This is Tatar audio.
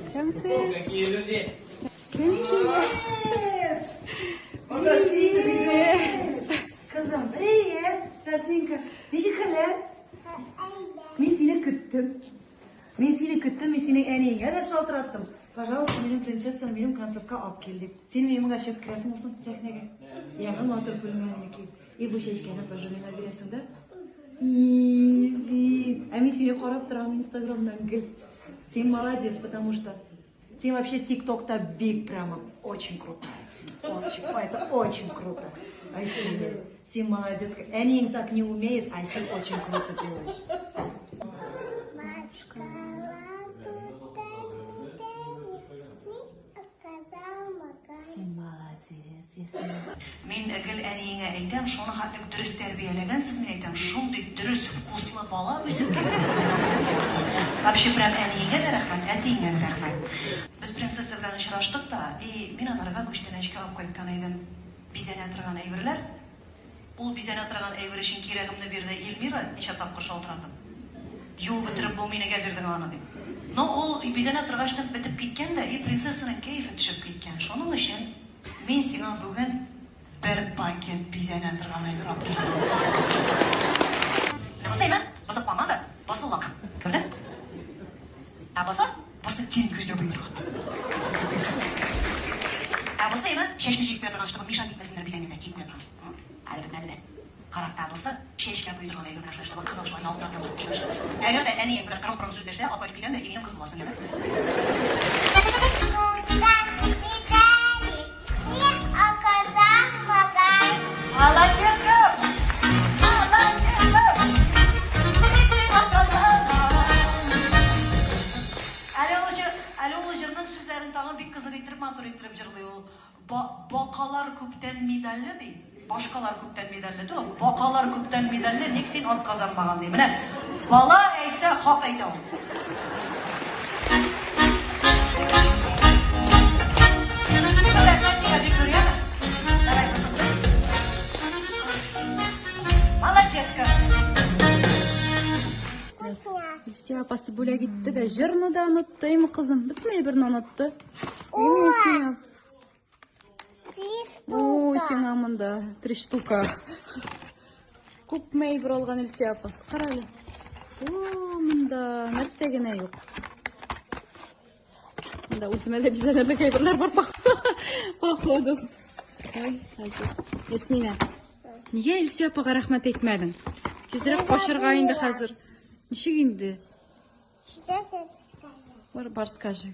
Исәнсез. Кем килә? Кызым, привет, Жасминка. Ничек хәлләр? Мин сине көттем. Мин сине көттем, мин синең әниеңә дә шалтыраттым. Пожалуйста, минем принцессаны минем концертка алып кил дип. Син минем гә чыгып керәсең булсын сәхнәгә. Яңа матур күлмәгеңне ки. И бу чәчкәне тоже миңа бирәсең дә. Изи. Ә мин сине карап торам Инстаграмнан гел. Син молодец, потому что син вообще ТикТокта бик прямо очень крутая. Очень, это очень круто. Вообще, син молодец. Әниең так не умеет, а син очень круто делаешь. Син молодец, Ясмин. Мин гел әниеңә әйтәм, шуны хәтлек дөрес тәрбияләгәнсез, мин әйтәм, шундый дөрес вкуслы бала үсеп килде. Вообще прям әниеңә дә рәхмәт, әтиеңә дә рәхмәт. Без принцесса белән очраштык та, и мин анарга күчтәнәчкә алып кайткан идем. Бизәнә торган әйберләр. Ул бизәнә торган әйбер өчен кирәгемне бирде Эльмира, ничә тапкыр шалтыратып. Юып бетереп булмый, нигә бирдең аны дип. Но ул бизәнә торгач та бетеп киткән дә, и принцессаның кәефе төшеп киткән. Шуның өчен Мин сиңа бүген бер пакет бизәнә торган әйбер алып килдем. Менә бусы әйбер, бусы помада, бусы лак. Күрдең? Ә бусы, бусы тень күзгә буйый торган. Ә бусы әйбер, чәчне җыеп куя торган, чтобы мешать итмәсеннәр бизәнгәндә киеп куя торган. Әле бетмәде дә. Кара, ә бусы чәчкә буйый торган әйбер, менә шулай, чтобы кызыл шулай ялтырап ялтырап торсын. Әгәр дә әниең белән кырын-кырын сүзләшсә, апа килгән дә, и минем кыз буласың, яме? Молодец! Әле ул җырның сүзләрен тагын бик кызык иттереп, матур иттереп җырлый ул. Бакалар күптән медальле ди. Башкалар күптән медальле түгел, бакалар күптән медальле, ник син ат казанмаган ди. Менә бала әйтсә, хак әйтә ул. Илсөя апасы бүләк итте дә, җырны да онытты, әйме кызым, бөтен әйберне онытты. Әйме сиңа. Ой, сиңа монда три штука. Күпме әйбер алган Илсөя апасы. Кара әле. О, монда нәрсә генә юк. Монда үземә дә бизәнерлек әйберләр бар походу. Ой, хәзер. Ясминә, нигә Илсөя апага рәхмәт әйтмәдең? Тизрәк качырга инде хәзер. Ничек инде? Бар, бар, скажи.